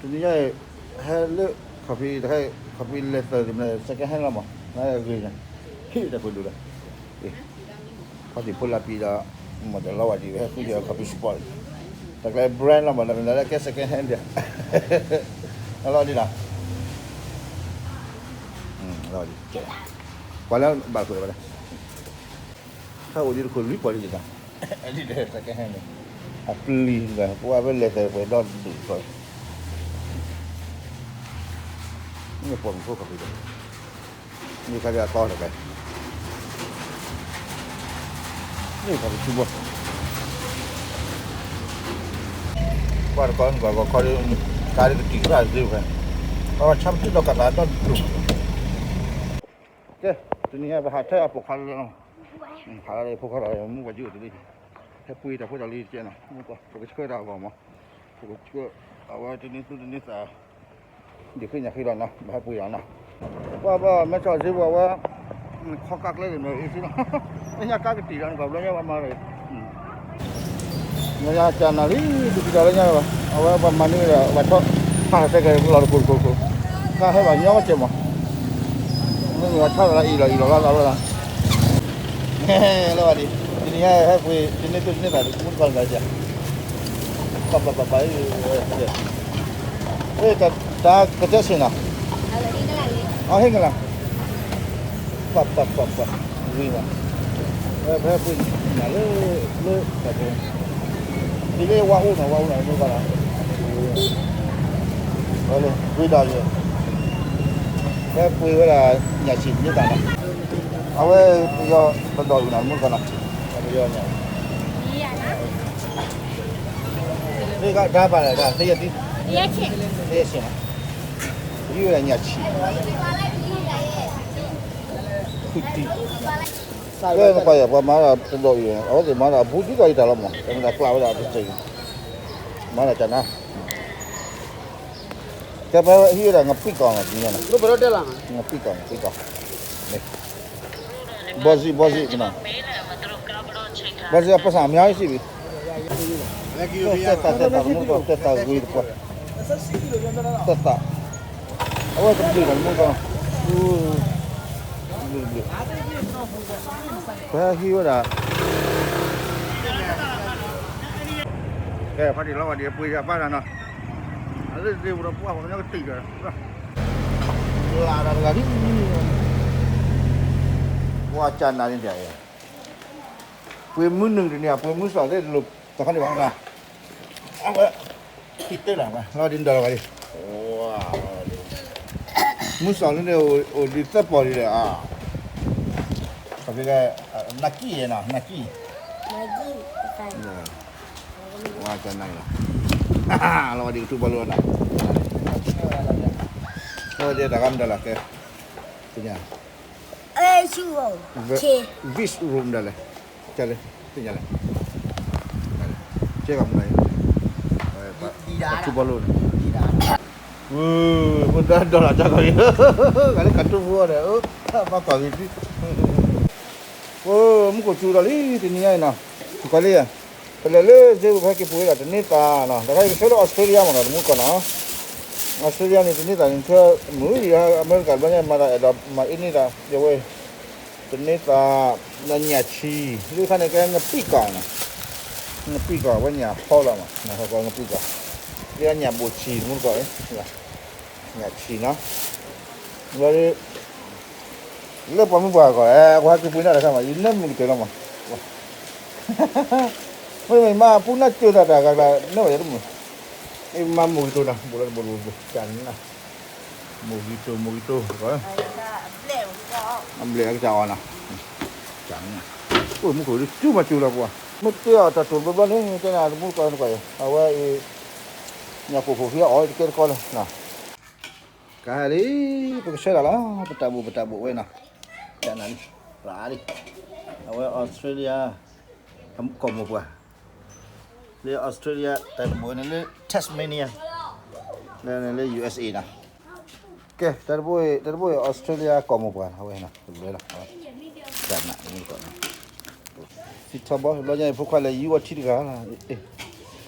တနံၤညါအံၤ ဟဲလၢ ခီဖံ တခါ ခီဖံလဲၤသၢးတမံၤ second hand လီၤမး နဂ့ၤညါ ဟံၣ်တၢ်ဖိဒိၣ်လၢ ဖီတံၢ်ဖိလၢပံၤဒီး မ့ၢ်တလီၤဝဲဒံး ဟဲဃုက့ၤခီဖံ sport တၢ်ကျဲ brand လီၤမး တၢ်မ့ၢ်လၢကဲ second hand ဒံး လီၤဒံးလီၤ ကွၢ်လၢဘၣ်ခိၣ်ဘၣ် ဟဲအိၣ်ဒံးတခိၣ်လွံၢ်ပီၢ်ဒံးတၢ် ဒ်ဒီး second hand န့ၣ် အပျံၤဒီး ပဝဲဖဲလဲၤသဲးပှဲၤဒီဒူၣ်ထီၣ် မ့ၢ်ပိာ်မုၣ်ဖိခီၣ်ဖံးဒီး မ့ၢ်ခါဒ်အသီတကဲ မ့ၢ်ခီၣ်ဖံးဆူဘီ ကွၢ်တကီၢ်န့ၣ် ကွၢ်ကီၢ်ခီဒ် ကါဒ်ကတံၢ်ကရၢ်သ့ဖဲ ပှၤဆါပစုဒီးကသးဒီဒူၣ် ကဲ တနံၤညါပဟးထဲအပိာ်ခွါလၢလီၤ ခးလၢဖိခွါဒီးမူပှၤကၠိတလံ ဟဲပှ့ၤတၢ်ဖိတၢ်လံတကဲနီၤ မူပှၤ ပကဆှၢတၢ်အဂီၢ်မး ပကဆှၢ အဝဲတနံၤသူတနံၤသး ဒ်ဃ့ညါဃ့လီၤနီၤ ဘၣ်ဟဲပှ့ၤလီၤနီၤ ကွၢ်ဘၣ်မဲဆီၣ်စ့ပှၤဝဲ ခီကါကျဲက့ၤမ့ၢ်အ့စ့လီၤ လၢညါကါကတံၢ်လီၤန့ၣ် ပှၤဘျီညါပှၤမၤရ့ လၢညါကနၤလံ ဒုးကဒီးလၢညါဘၣ် အဝဲပှၤမၤန့ၢ်ဒီး ပှၤထီၣ် ဖးစဲကဲလီၤတခိၣ်တခိၣ်တခိၣ် ကါဟဲဘၣ်ညီကဲမး မ့မ့ၢ်ပှၤထီၣ်လီၤအံၤလီၤအံၤလီၤလီၤလီၤလီၤ လၢဝဲဒၣ် တနံၤညါဟဲပှ့ၤ တန့ၢ်သူတန့ၢ်သး မူတကီၢ်န့ၣ် ပပပပ တၢ်ကတဲဆ့ၣ်နီၤ အဟ့ၣ်ကလၤ ပပပပ ဝံၤဘၣ် ဖဲပှ့ၤနၤလၢ လၢတၢ်ပူၤ ဒ်လၢဝါအိၣ်နီၤ ဝါအိၣ်နီၤ မ့ၢ်ဘၣ်လီၤ ဝဲလၢ ဝံၤဒီးလၢ ဖဲပှ့ၤဝဲဒၣ် ညၣ်ဆံၣ်မ့ၢ်တၢ်နီၤ အဝဲပယီၤပဒိးအုၣ်နီၤ မုၢ်ကီၢ်နီၤ ပယီၤညၣ် သ့ကဒါဘၣ်လၢဒၣ် သ့ယသံ သ့ဆ့ၣ်နီၤ ယုၢ်ဝဲဒၣ်ညၣ်ဆံၣ် ဃုတံၢ် ကဲနကွၢ်ယၤ ပှၤမၤဒၣ်ပဒိးအုၣ် အဝဲသ့ၣ်မၤဒၣ်အဘူးဒ်သိးယတၢ်လီၤမး တမ့ၢ်တၢ်ကျးဝဲဒၣ်တစဲး မၤဒၣ်ကနၤ ကဲပဟံးဝဲဒၣ်ငပံၢ်ကီၢ်နီၤ တနံၤညါန့ၣ် ငပံၢ်ကီၢ် ငပံၢ်ကီၢ် ဘီဇံဘီဇံကနီၤ ဘီဇံအပစၢ်အများကြီးရှိပြီ တဲတၢ်တဲတၢ်တမူတကိး တဲတၢ်ဂ့ၤတပှၢ် တဲတၢ် အဝဲတဘျုးတၢ်တမူတကိး ဘျုးဘျုး ပဟဲဟံးဝဲဒၣ် ကဲ ဖါတံၢ်လီၤဝဲဒ်ပှ့ၤယၤပၢ်တၢ်နီၤ အလၢသ့ၣ်ပူၤဒီးပှၢ်ပှၤကညီကတံၢ်ဒီး လၢတၢ်တဂၤဒ် ပှၤကနၣ်န့ၣ်တၢ် ပှ့ၤမုၢ်နုာ်တနံၤ ပှ့ၤမုၢ်စီၤသ့ၣ်တလိၣ် တခါန့ၣ်ဘၣ် အဝဲ ခံတဲလီၤ လီၤဒ်နဒီးလီၤဝဲဒ် မုၢ်စီၤလၢန့ၣ် အိၣ်ဒ်သၢပီၢ်ဒ်လဲၣ် အဖဲ နၢ်ကံၣ်နီၤ နၢ်ကံၣ် ဝါကနၣ်လီၤ လီၤဝဲဒ်ကထူဘီလိနီၤ လီၤဝဲဒ်တၢ်ဂၤမတၤလီၤကဲ သ့ၣ်ညါ beach room ဒၣ်လဲၣ် ကလဲၣ် သ့ၣ်ညါလဲၣ် ကဲကမၤ ထူဘီလိန့ၣ် ဝဲ ဖိသၣ်ဒီးလီၤတၢ်ကီၢ်အံၤ ဂၤလၢကထူဖိအီၤဒီး ဘၣ်ကွၢ်ဂ့ၤသု အိ မူခိၣ်စူၤဒီးလံ တနံၤညါအံၤနီၤ ကွၢ်လံ ပလဲၤလၢစ့ပူၤ ပဟဲက့ၤပှ့ၤဝဲဒၣ်တန့ၢ်သးနီၤ တခါအံၤကဆှၢလၢ Australia မ့ၢ်နီၤ တမူတကိးနီၤ Australia န့ၣ် တန့ၢ်သးန့ၣ် ဆှၢမုၢ်အံၤ အမဲရကၤတဘျီညါ မၤတၢ်အဲၣ်ဒိးမၤအ့န့ၢ်သး ယဝဲ တန့ၢ်သး နညၣ်ဆံၣ် လၢခါန့ၣ် ကဲငပံၢ်ကီၢ်နီၤ ငပံၢ်ကီၢ် ဝဲညၣ်ဟီလီၤမး နဟီကီးငပံၢ်ကီၢ် လၢအညၣ်ဘိၣ်ဆံၣ် တမူတကိး ညၣ်ဆံၣ်နီၤ လၢ လၢပှၤမုၢ်ပှၢ်ကီး အဲ ကွၢ်ဟဲက့ၤပှ့ၤန့ၢ်တခါမး ယနၢမုၢ်ကတၢၢ်လီၤမး မ့မ့ၢ်မၤပူနၢ်စၢၤတၢ်တၢ်ဂၤဂၤ နၢဝဲယတမုၢ် မၤ mojito နီၤ ဘိၣ်လီၤတဘိၣ်လီၤ ကနၤ mojito mojito အဘျဲၣ်အကစၢ်အီၤနီၤ ကနၤ အိၣ်မူခိၣ်ဒ်စူၤမးစူၤလီၤပှၤ မ့ၢ်တဲအီၤတၢ်တိာ်ဘျီဘျီန့ၣ် တဲနၤတမူတကိးတကိး အဝဲအံၤ ညၣ်ကိၣ်ဖိဖံအီၤတကဲတကီလၢ ကဟဲလံ ပကဆှၢတၢ်လီၤ ပတၢ်ဘိၣ်ပတၢ်ဘိၣ်ဝဲနီၤ ကနၤလံ ရၤလံ အဝဲ Australia ကီၢ်မိၢ်ပှၢ် လၢ Australia တၢ်တဘိန့ၣ်လၢ Tasmania လၢ လၢ USA နီၤ ကဲ တၢ်တဘိ တၢ်တဘိ Australia ကီၢ်မိၢ်ပှၢ် အဝဲနီၤ တဘျီလီၤ ကနၤ တမူတကိး သံထီဘီ ဘျီညါအံၤ ဖိခွါလဲၤယူၤအီထံတဂၤလီၤ အ့ၣ်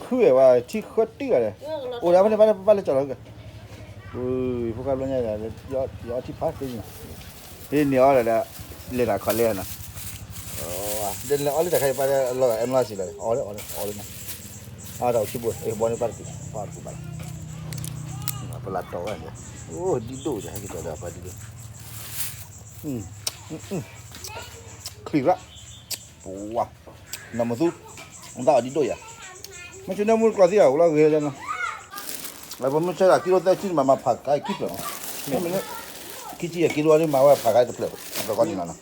ခုဝဲဝဲ ထံဃၢတံၢ်လီၤဒီး, အိၣ်ဒီးဖဲန့ၣ် ဘၣ်လၢကၠီၤလီၤက, ဖိခွါဘျီညါဒီး, ယအီထံဖးသ့န့ၣ်, ဟ့ၣ်န့ၢ်အီၤဒီး, လဲၤတၢ်ခီလဲၣ်နီၤ, ဒ်လဲၤအီလၢတၢ်ခါအံၤ ပၢ်လၢအလီၤဂာ် အဲမလီၤစံးလီၤ, အီလၢအီလၢအီလၢနီၤ, အါတၢ်အိၣ်ဆံဘိ, ဘီန့ၣ်ပၢ်တကူၣ်, ပၢ်တကူၣ်ဘၣ်လီၤ, ပလၢတီၤဝဲန့ၣ်, အိၣ်ဒံးဒိၣ်ဒီး ဟဲက့ၤတီၤဒီးပှၤဒံးဒိၣ်, ချံၣ်ရၣ် ပဝါ, နီၢ်မသူ, နသးအီၤဒံးဒိၣ်ယၤ, မ့ၢ်ဆူန့ၣ်မူတကျီသံၣ်အီၤ အိၣ်လီၤဂ့ၤလီၤနီၤ, ပမ့ၢ်ဆဲဒၣ်ကံလိသၢဆံန့ၣ် မၤမၤဖးကါခံဖျၢၣ်, မ့မ့ၢ်, ခံဆံယဲၢ်ကံလိန့ၣ် မၤဝဲဖးကါတဖျၢၣ်, တဖျၢၣ်ဃီန့ၣ်လီၤနီ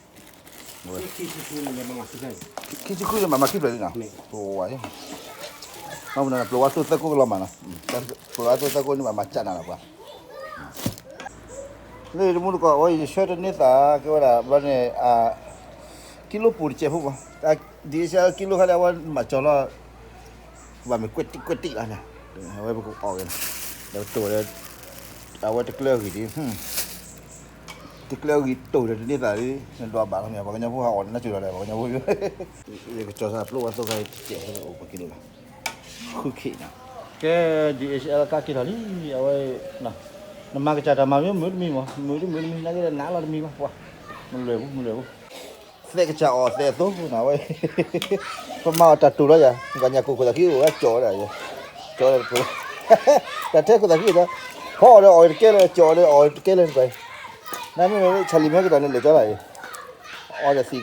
ၤ, ခံဆံဃုန့ၣ် မၤမၤခံဖျၢၣ်လံနီၤ, ပဝါ, ပျိဝါသိၣ်သၢကိၣ်ကလီၤမးနီၤ, ပျိဝါသိၣ်သၢကိၣ်န့ၣ် မၤမၤကၢ်နၤလီၤပှၤ လၢတမူတကိး အဝဲယဆၢတန့ၢ်သး ကဲဝဲဒၣ်ဘျီန့ၣ်, ကံလိပူၤတစဲးဖိမး, ဒ်အံၤ ကံလိခါလၢအဝဲမၤကၠီၤလီၤ, ဘၣ်မ့ၢ်ကွဲးတံၢ်ကွဲးတံၢ်လီၤန့ၣ်, အဝဲပကအီၣ်က့ၤလီၤ, ဒီးတိၢ်ဒီး, အဝဲတကျၢၤဂံၢ်ဒ်, တကျၢၤဂံၢ်တိၢ်ဒီးတန့ၢ်သးဒ်, နဒွးဘၣ်လီၤမ့ၢ် ပှၤကညီဖိဟးအီၣ်နၤစူၤလီၤဒီး ပှၤကညီဖိ, ယကကၠီၤစၢ်ပျိဝါသိၣ်ခါတစဲးဖိအိၣ်ပှၤကံလိလီၤ ဃုခ့နီၤ, ကဲ ဒ်အံၤ ကါက့ၤထီၣ်လံ, အဝဲ, နမၤကစၢ်တၢ်မၤမ့ၢ်မုာ်တမံၤမး, မုာ်တမုာ်တမံၤ နာ်က့ဒီးနးလီၤတမံၤဘၣ်, ပှၤ, မလွဲၢ်ဘူး မလွဲၢ်ဘူး, သဲကစၢ်အီၣ်သဲအသိနီၤ အဝဲ, ပမၤအီၤတၢ်တိၢ်လီၤယၤ, ပှၤညၣ်ကိၢ်ခိၣ်သးခံအိၣ်ဝဲကၠီၤဝဲဒၣ်, ကၠီၤဝဲဒၣ်တပူၤ, တၢ်ထဲခိၣ်သးခံဒီး, ဖီအီၤဒီးအီၣ်တကဲလၢ ကၠီၤအီၤဒီးအီၣ်တကဲလၢတပၤ, နမ့ၢ် Charlie Murphy ကဒီးန့ၣ် လၢာ်ကၠီၤလီၤအံၤ, အီၤဒီးသံတကွံာ်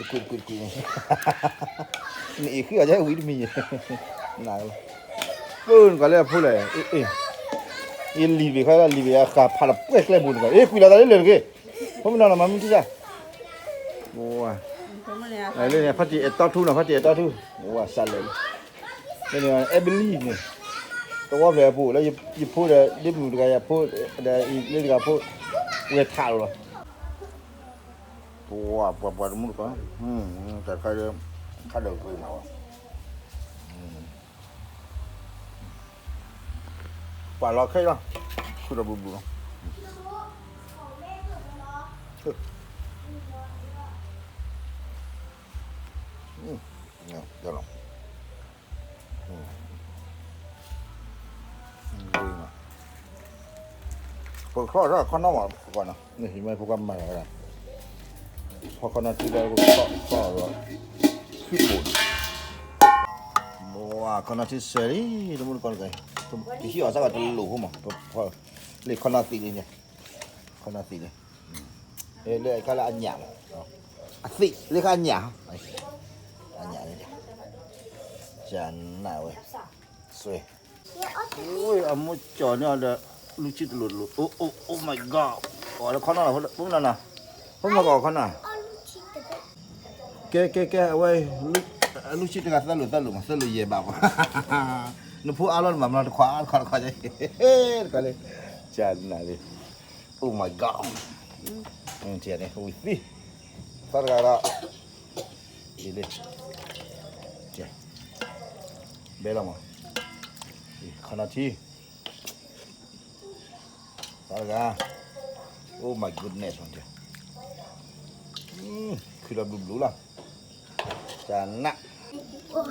တကွံာ်တကွံာ်န့ၣ်, နအံၤဃံအီၤကဲဝံၤတမံၤ, နၤလီၤ, ပၢနကီးလၢအဖိလဲၣ်, ယလံၤဘ့ၣ်ခါလၢလံၤဘ့ၣ် အဃၣ်ဖးလီၤပှဲၢ်ကျဲပူၤနကီး, အ့ ကွံာ်လီၤသးလၢလၢာ်တဂ့ၤ, ဖိမုၣ်နီၤနီၤ မၤမုၢ်ထံၣ်စၢ်, လၢန့ၣ် ဖါတံၢ်အဲၣ်တီထူနီၤ ဖါတံၢ်အဲၣ်တီထူ, ဝၤစးလဲၣ်လံ, လၢန့ၣ် အဲဘလံန့ၣ်, သဝီဖျၢၣ်အပူၤလၢယဖိဒီး ဒ့မုၣ်တဂၤယဖိ, ဒီးလၢတဂၤဖိ, ဝဲထးလီၤလီၤ, ပှၤပှၤပှၤတမူတကိး, တၢ်ခါ, ခါဒီးဂ့ၤမးဝဲ ပှၤလီၤခဲလီၤ, ခုဒီးဘျုးဘျုးလီၤ, လီၤ, ပကထီၣ်ခီနီၣ်မး, ပကနီၤ, မ့ၢ်ဟံးမ့ၢ်ဖိကမၤလီၤဝဲဒၣ်, ထီၣ်ခီနီၣ်ထံလၢပကထီၣ်ခီဒီး, ခံဘိး, ခီနီၣ်ထံစဲးလံ, တမူတကိးတဂၤ, ပဟံးအီၤစၢ်ကတလိၣ်ဖိမး, လၢခီနီၣ်သံးလံန့ၣ်, ခီနီၣ်သံးလံ, လၢခါလၢအညၣ်မး, အသံးလၢခါအညၣ်, အညၣ်န့ၣ်, ကနၣ်ဝဲ, စွဲ အမိၢ်ကၠီၤန့ၢ်အီၤဒီး လူၢ်ဆံၣ်တလိၣ်တလိၣ်, oh, oh, oh my god, အီၣ်လၢခီနီၣ်လီၤ, ဖိမုၣ်နီၤနီၤ, ဖိမုၣ်နီၤကီၢ်ခီနီၣ်, ကဲ ကဲ ကဲ အဝဲ, အလူၢ်ဆံၣ်တဂၤသၢလိၣ်သၢလိၣ်မး သၢလိၣ်ယဲၢ်ဘးပှၤ, နဖိအါလီၤနမၤမနီၤတခွးအါတခွးတခွး, တခွးလၢ, ကနၣ်လံ, oh my god, ဝံၤသံ, သီတဂၤဒီး, လံ, ဘဲလီၤမး, ခီနီၣ်ထံ သီတဂၤ, oh my goodness, ခုလီၤဘျုးဘျုးလီၤ, ကနၣ်,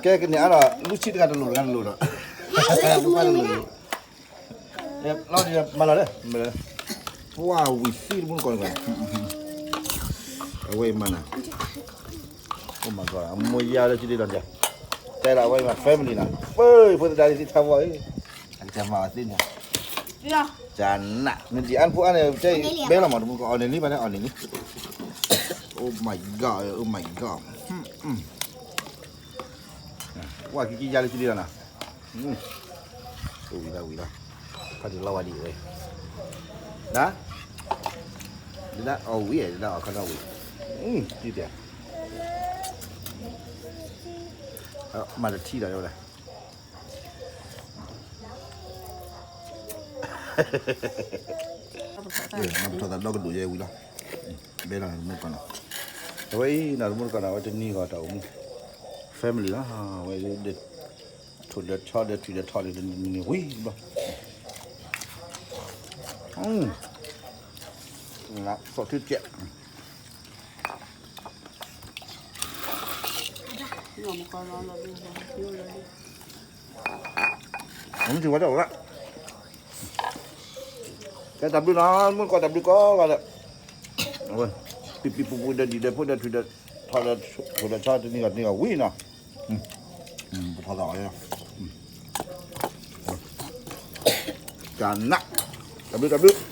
ကဲကန့ၣ်အါဒီး လူၢ်ဆံၣ်တဂၤတလိၣ်တဂၤတလိၣ်ဒီး, ပှၤတလိၣ်, လီၤဒ်မၤလီၤလၢ, ပှၤဝံၤသံတမူတကိးန့ၣ်, အဝဲအံၤမၤနၤ, oh my god, အမိၢ်ယါလၢကဒ်လီၤ, တဲဒၣ်အဝဲအံၤမၤ family နီၤ, ပၢ်ဖိသဒါလံသံထါဝီအံၤ, အကတၢၢ်မၤအီၤသ့န့ၣ် ကနၣ်, နဒံးအါနဖိအါန့ၣ် တဲဘဲလီၤမး တမူတကိး အီၣ်န့ၢ်လံဘၣ်န့ၣ် အီၣ်န့ၢ်လံ, oh my god, oh my god, ပှၤကကံယါလၢကဒ်လီၤနီၤ, ဝံၤလီၤဝံၤလီၤ, ခီၣ်ဒံးလီၤဝဲဒံးဝဲ, ဒၣ်, ဒၣ်အီၣ်ဝံၤ ဒၣ်အီၣ်ခီနီၣ်ဝံၤ, တံၢ်တဲ, မၤတထံၣ်လီၤဝဲဒၣ် မၤပထီၣ်သးဒီကဒိၣ်ယဲဝံၤလီၤ, ဘဲလီၤနတမူတကိးနီၤ, အဝဲအံၤနတမူတကိးနီၤ အဝဲတနံၤဂီၤတၢ်အိၣ်မူ, family လီၤ, အဝဲ, ထိၣ်ဒီးဆီဒီးထွံၣ်ဒီးထီၣ်န့ၣ် တနံၤဝံၤဘၣ်, သီၣ်ထံကဲး လီၤမကီလီၤလီၤဒ်, လီၤဒ်, မ့ၢ်ထံၣ်ဝဲဒၣ်ဝဲဒၣ်, ကဲတၢ်ဘျုးနီၤ, မုၢ်ကီၢ်တၢ်ဘျုးကိးဂၤဒဲး, အဝဲ, ပံၤပံၤပူၤပူၤဒီးဒံးဒီးဖိဒီးထွံၣ်ဒီးထီၣ်ဒီး ထိၣ်ဒီးဆီတနံၤဂီၢ်တနံၤဂီၢ်ဝံၤနီၤ, ပထီၣ်သးအီၤ, တၢ်နး, တၢ်ဘျုးတၢ်ဘျုး